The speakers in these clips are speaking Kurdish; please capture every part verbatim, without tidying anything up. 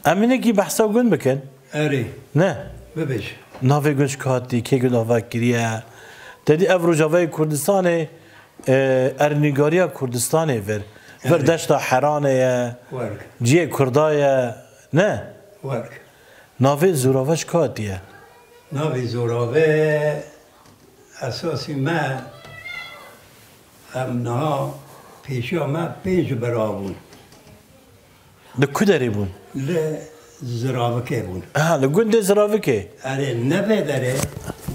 Em hinekî behsa gund bikin. Erê. Ne? Bibêj. Navê gund ji ku hatî, kê gund ava kiriye? Te dî ev Rojavayê Kurdistanê, e, ernîgariya Kurdistanê vir. Vir Erê. Deşta Heranê ye. Werk. Ciyê Kurda ye. Ne? Werk. Navê Zorava ji ku hatiye? Navê Zorave esasî me, em niha pêşiya me pênc bira bûn. Li ku derê bûn? Li Ziravikê bûn. Ha, li gundê Ziravikê? Erê, ne vê derê,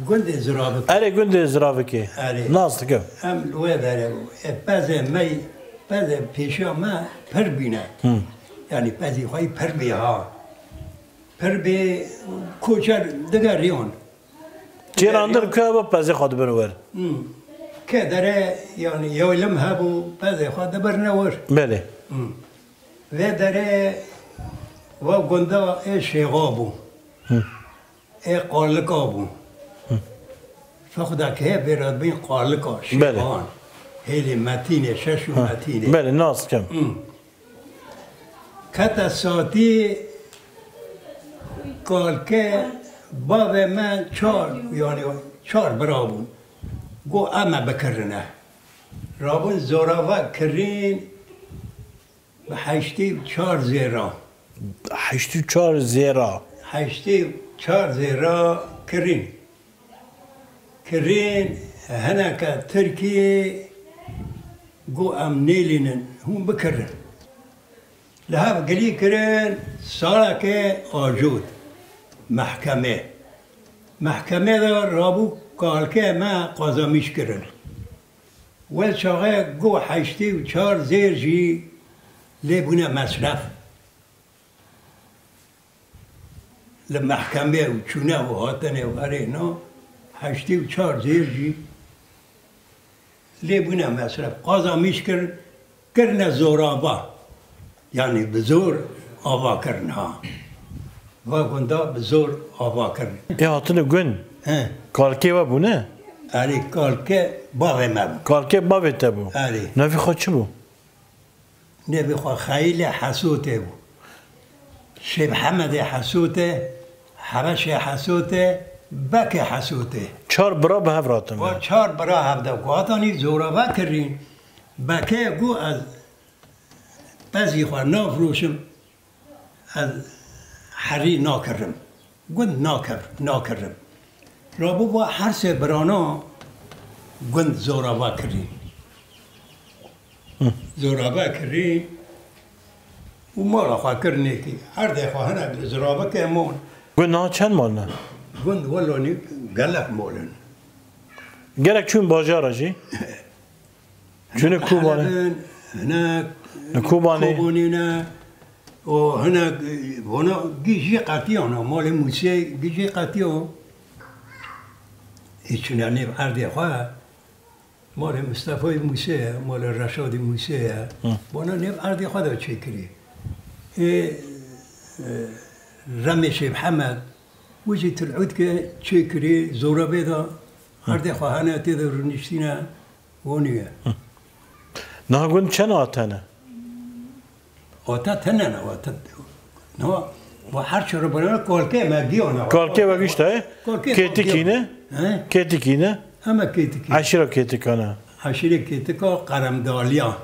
gundê Ziravikê. Erê, gundê Ziravikê. Erê. Nas dikim. Em li wê derê bûn. E, pezê me, pezê pêşiya me pir bîne. Hı. Yanî pezî xwe yî pir bê ha. Pir bê koçer digeriyan. Cîrandir ku heba pezê xwe dibin wir. Hmm. Ke dere, yanî, yew lim hebû, pezê xwe dibirne wir. Belê. Hmm. Vê derê wa gunda ê Şêxa bû. Hmm. Ê Qalika bû. Hmm. Fixda ke hê vê re dibên Qalika, Belê. Şêxan. Hêlê Metînê, Şeş û Ha. Metînê. Belê, nas dikim. Hmm. Kete Satî, Kalke, bavê me çar, yanî çar bira bûn. Got, "Em e bikirine." Rabûn Zorava kirîn bi heştê û çar zêra. Heştê û çar zêra. Heştê û çar zêra kirîn. Kirîn, hineke Tirkî got, "Em nêlînin, hûn bikirin." Li hev gilî kirin, saleke ajot mehkemê. Mehkemê de rabû kalkê me qazamîş kirin. Wê çaxê got, "Heştê û çar zêr jî lê bûne mesref." Li mehkemê û çûne û hatine û erê na, heştê û çar zêr jî lê bûne mesref. Qazamîş kir, kirine zorava. Yanî bi zor ava kirin ha. Va gunda bi zor ava kirin. Ê hatine gund. He. Kalkê we bû ne? Erê, kalkê bavê me bû. Kalkê bavê te bû. Erê. Navê xwe çi bû? Navê xwe Xeyîlê Hesotê bû. Şêb Hemedê Hesotê, Hereşê Hesotê, Bekê Hesotê. Çar bira bi hev ratin. Wa çar bira hevde ku hatanî zorava kirîn. Bekê got, "Ez pezî xwe nafroşim." Ez herî nakirim. Gund nakev-, nakirim. Rabû va her sê birana gund zorava kirî. Hı. Zorava kirî û mala xwe kir nêkî. Erdê xwe hinek li Ziravikê mon. Gund niha çend mal ne? Gund welo nî gelek mal in. Gelek çûn bajara jî? Çûne Kobanê. Helebin, hinek Li Kobanê. Kobanê ne. O hinek, vana gî jî qetiyana. Malê Mûsê gî jî qetiya. Ê çûne nêv erdê xwe. Malê Mistefayê Mûsê ye, malê Reşadî Mûsê ye. Hı. Vana nêv erdê xwe de çêkirî. Ê, e, Remê Şêb Hemed, wî jî Til Ûdkê çêkirî, Zorabê de erdê xwe hene tê de rûniştîne. Wan ye. Niha gund çend ata ne? Ata tene ne, ata. Niha, va her çi re bana kalkê me giyana. Kalkê we gişta, e? Kalkê me Kêtikî giyana. Ne? He? Kêtikî ne? Heme Kêtikî. Eşîra Kêtika ne? Eşîrê Kêtika Qeremdaliya.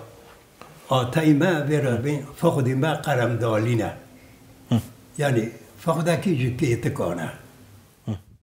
Atayî me vê re bê, fixudî me Qeremdalî ne. Hı. Yanî, fixudekî ji Kêtika ne.